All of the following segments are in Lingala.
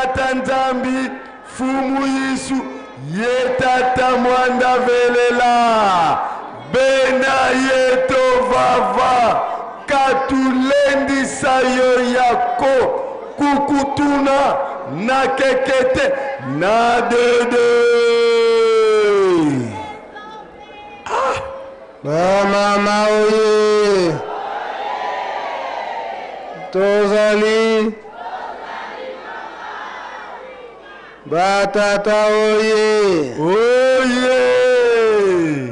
Tata Nzambi Fumu Yesu ye Tata Mwanda velela bena ye tovava katulendisa yo yako kukutuna na kekete na dede. Ah! Bamama oye! Tozali batata oye! Oye!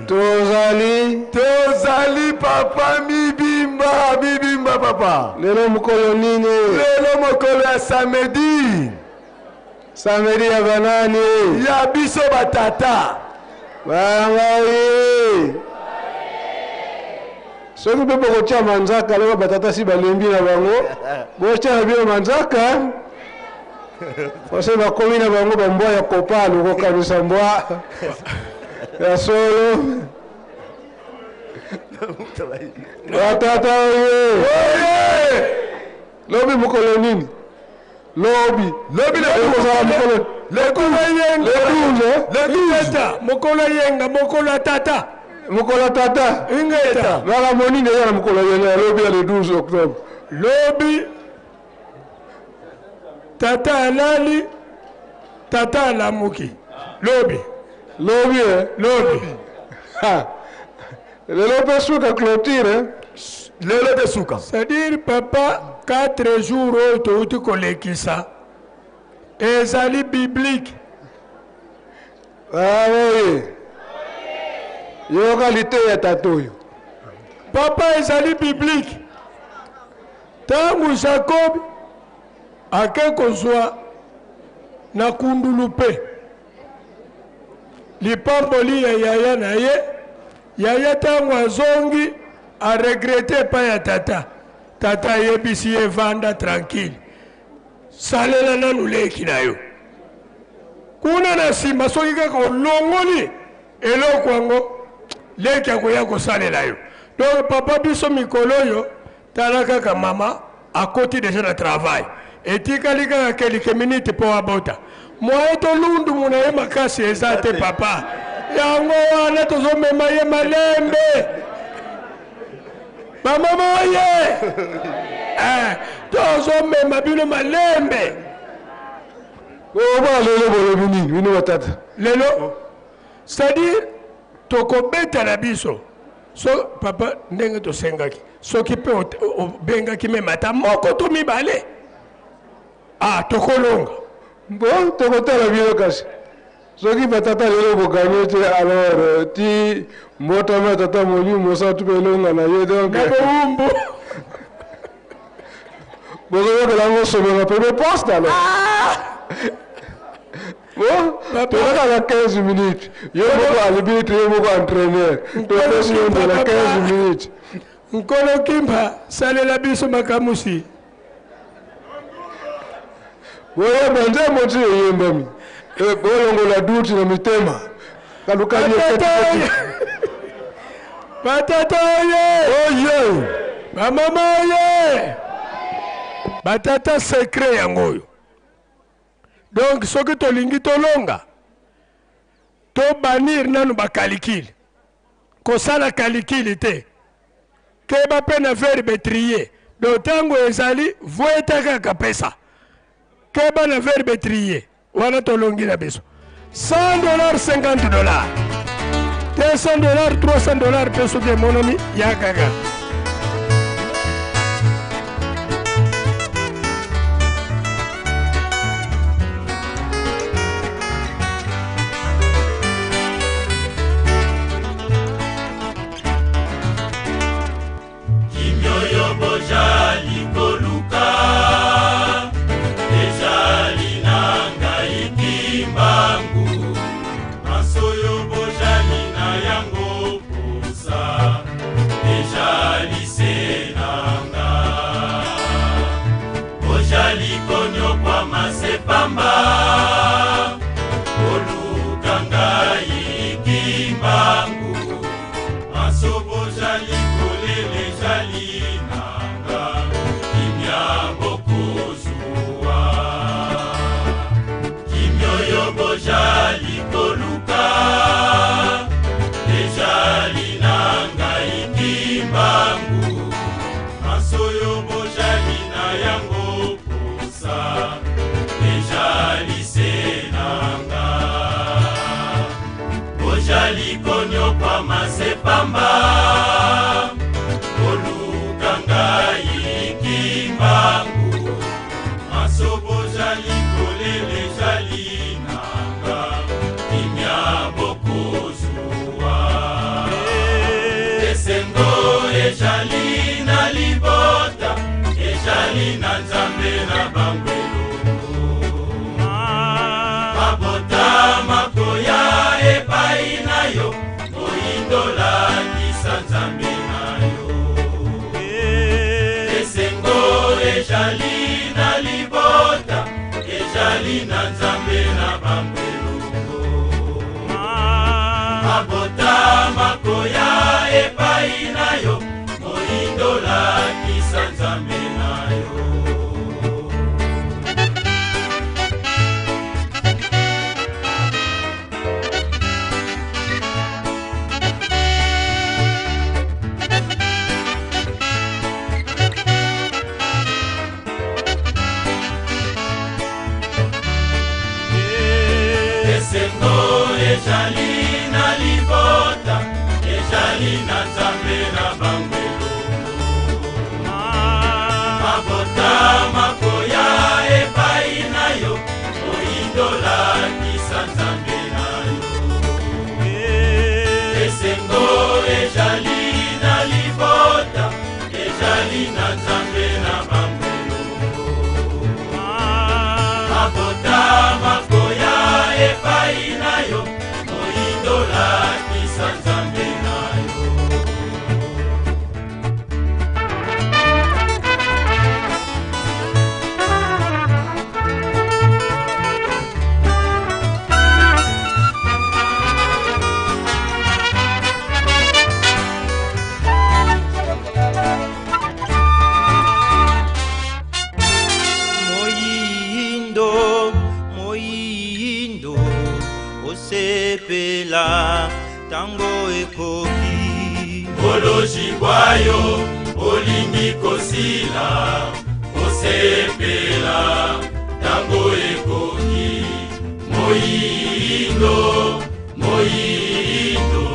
Tozali Tozali papa mibimba mibimba papa. Lelo mokolo nini? Lelo mokolo ya samedi. Samedi ya banani? Ya biso batata. Banga oye! Soki mpe bokotia manzaka lokola batata si balembi na bango, botia na bino manzaka. Parce bakomi na bango bambwa ya kopalo kokanisa mbwa ya solo. Batata oye! Oye! Lobi mokolo nini? Lobi. Lobi na ekozala mokolo. Le 12. Le 12. Le 12. Mokolo yenga, mokolo ya tata. Mokolo ya tata. Ingeta. Makambo nini eza na mokolo yenga ya lobi ya le 12 octobre? Lobi tata alali, tata alamuki. Lobi. Lobi eh? Lobi. Ha. Lelo mpe suka clôture eh? Lelo mpe suka. C'est-à-dire papa 4 jours oyo touti kolekisa ezali biblique. Ah oui. Yoka liteya tata oyo. Papa ezali biblique. Ntango Jacob ake kozwa na kundulu mpe lipamboli ya yaya na ye, yaya ntango azongi aregrete epai ya tata. Tata ayebisi ye vanda tranquille, salela nanu leki na yo kuna na nsima, soki kaka olongoli eloko yango leki akoya kosalela yo. Donc papa, biso mikolo oyo tala kaka mama akoti deja na travail, etikali kaka quelques minutes mpo abota. Moye tolundumu na ye makasi eza te papa, yango wana tozomema ye malembe. Bamama oye, tozomema bino malembe. Oba lelo bolobi nini bino batata? Lelo c'est-à-dire tokobeta na biso so papa ndenge tosengaki, soki mpe obengaki meme ata moko to mibale, ah tokolonga. Bon, tokotala bino kasi soki batata lelo boganye te, alors ti mbotama tata molimo mosantu mpe elonga na ye, donc na bowumbu bokoyokela yango somela premier poste alors. Bon, tozaka na 15 minutes. Yo moko arbitre, yo moko entraîneur. Topesi yo nzela 15 minutes. Nkolo Kimba, salela biso makamusi. Boyemba nzembo ti eyembami. Bolongola duti na mitema. Kalukali ekati. Batata oye! Oye! Bamama oye! Batata secret yango oyo. Donc soki tolingi tolonga, tobanir nanu bakalikili. Kosala kalikili te. Keba pe na verbe trier. Donc tango ezali voeta kaka pesa. Keba na verbe trier. Wana tolongi na biso. $100, $50. $200, $300 pe soki emonani ya kaka. Kimioyo bojali koluka ejali na ngai kimbangu, masoyo bojali na yango posa ejali. Ejali na libota, ejali na Nzambe na bango elongo. Mabota makoya epai na yo, moyindo lakisa Nzambe na yo. Esengo ejali na libota, ejali na Nzambe na bango elongo. Mabota makoya epai na yo, moyindo lakisa Nzambe na yo. Esengo ejali na libota, ejali na Nzambe na bango elongo. Mabota makoya epai na yo, moyindo lakisa Nzambe na yo. Esengo ejali na libota, ejali na Nzambe na bango elongo. Mabota makoya epai na yo, moyindo lakisa Nzambe na yo. Moyindo, moyindo, osepela tango ekoki. Boloji bwayo olingi kosila, osepela tango ekoki. Moyindo, moyindo,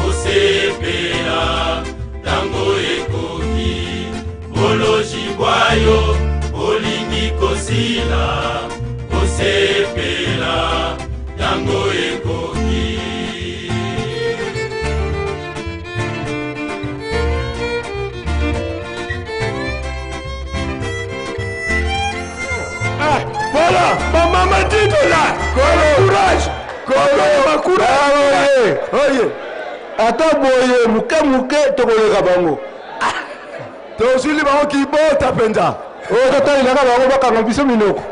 osepela tango ekoki. Boloji bwayo olingi kosila, osepela tango ekoki. Ah, voilà, bamama titola courage, kolo courage. Oye, ata boye moke moke tokoleka bango. Tozwili bango kibota mpenza. Oyo totalelaka bango bakanga biso minoko.